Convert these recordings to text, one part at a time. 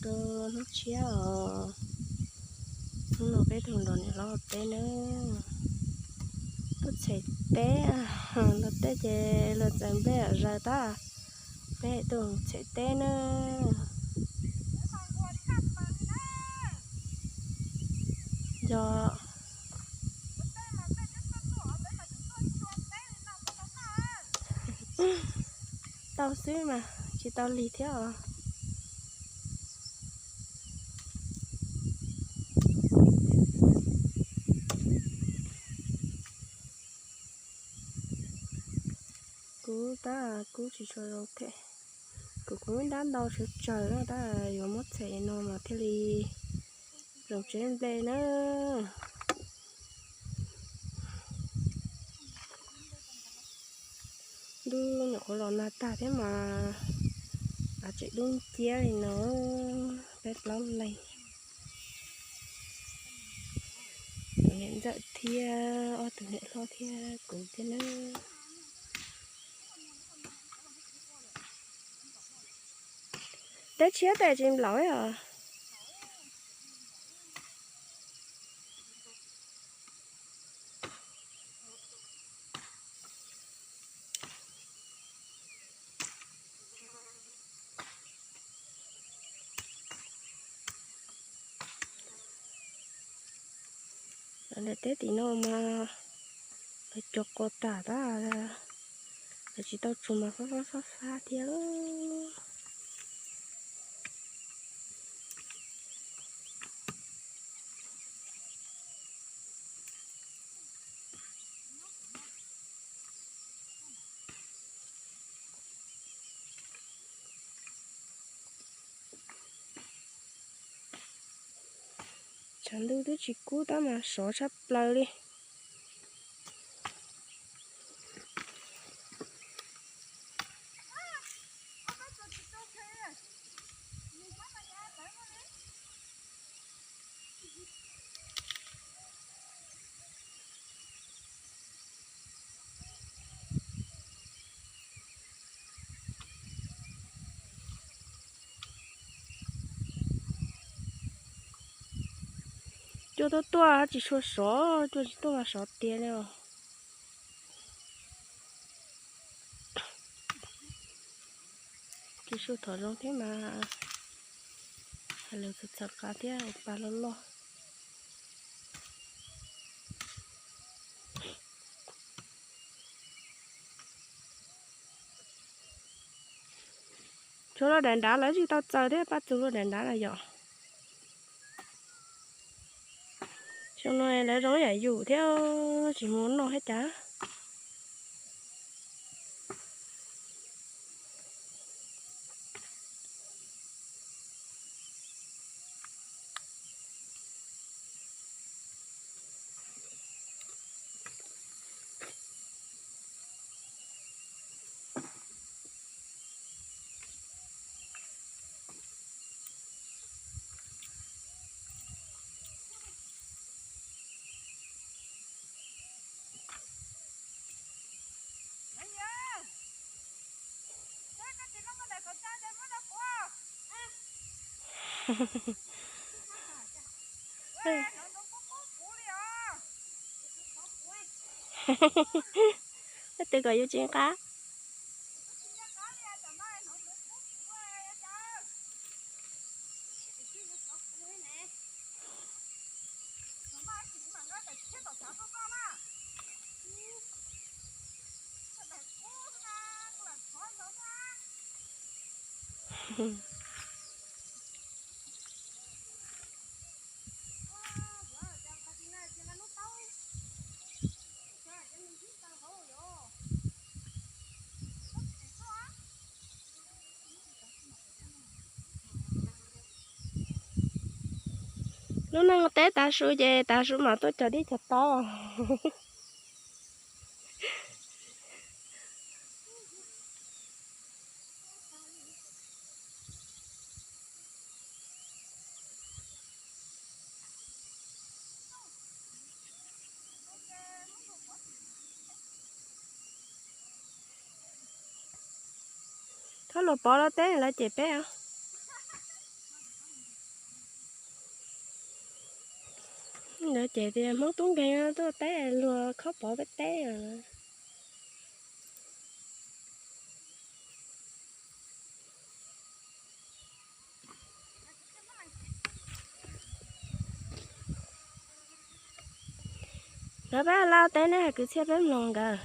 Rau hnub tshiab os, hnub no peb tuaj nrog niam hlob ua teb nawb. Tuaj txhem teb, luag teb ces luag txawm nplej zom zaws tab, peb tuaj txhem teb nawb. Yog tau xwb mas tsis tau lig thiab os. Kub tab kub tsis tshua zoo thiab. Kuv kuv ib nrab ntau tsawv tsawv no tab yuav muab txhem no mas thiaj li zoo tsev nplej na. Dub nyuam qhuav los nag tag thiab mas av tseem dub nciab li no, peb plaub leeg. Tus niam ntxawm thiab ob tug niam hlob thiab kuv thiab nawb. Teb tshiab tes tsis nplaum os. Lawv teb tim no mas lawv cog quas tas tab, lawv tsis tau tsuag mas fab fab fab fab thiab. Tshav ntuj twb tsis kub tab mas sov tshaj plaws li. Cua tuaj tuaj tsis tshua sov, cua tsis tuaj mas sov tiag li os. Tsis tshua thov zoo thiab mas hais lus txawv txawv qab thiab, pa loj loj. Tshuav luaj daim nrad lawv tsis tau txaws thiab, paj txug luaj daim nrad na yom. Xyoo no lawv zoo yam yus thiab tsis mus noj thiab cas. Leej twg kom yus tsis nqa? Lub neej teb tav su ces tav su mam tuaj cog dib cog taub. Txhob lus pov los teb lawv cem peb os. Ces tias Hmoob tub nkeeg tuaj teb luag khob pov peb teb. Lawv peb lau teb nej hais kwv txhiaj peb mloog nkawd.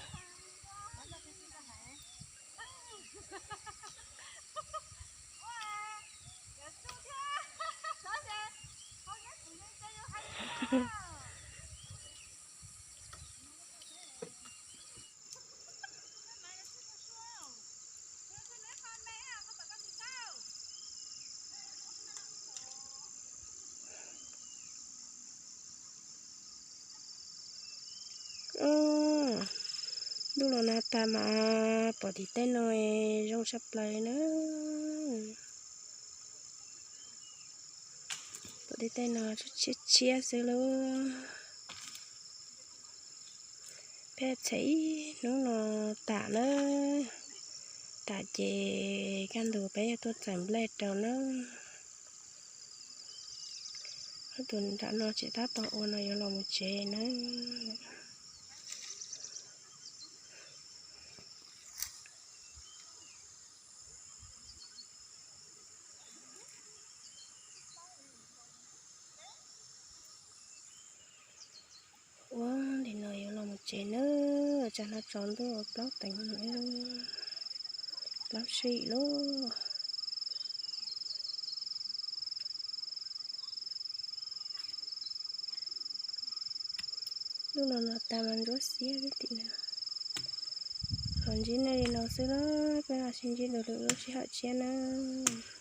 Ntuj los nag tag mas pom tim tej no zoo tshaj plaws na. Pom tim tej no tshiab tshiab xwb lauj. Peb txhais ib hnub no tas na, tas ces kaj ntug peb yuav tuaj txais nplej rau na. Ob tug nram no tseem tab tom ua no yuav los mus tsev na. Ua li no yuav los mus tsev nawb, tsam no tsaus ntuj plaub teev, plaub sij lauj. Lub no no tas mas ntsuab xiab tim no. Los ntsib nej li no xwb na, peb mam sib ntsib dua lwm lub sij hawm tshiab nawb.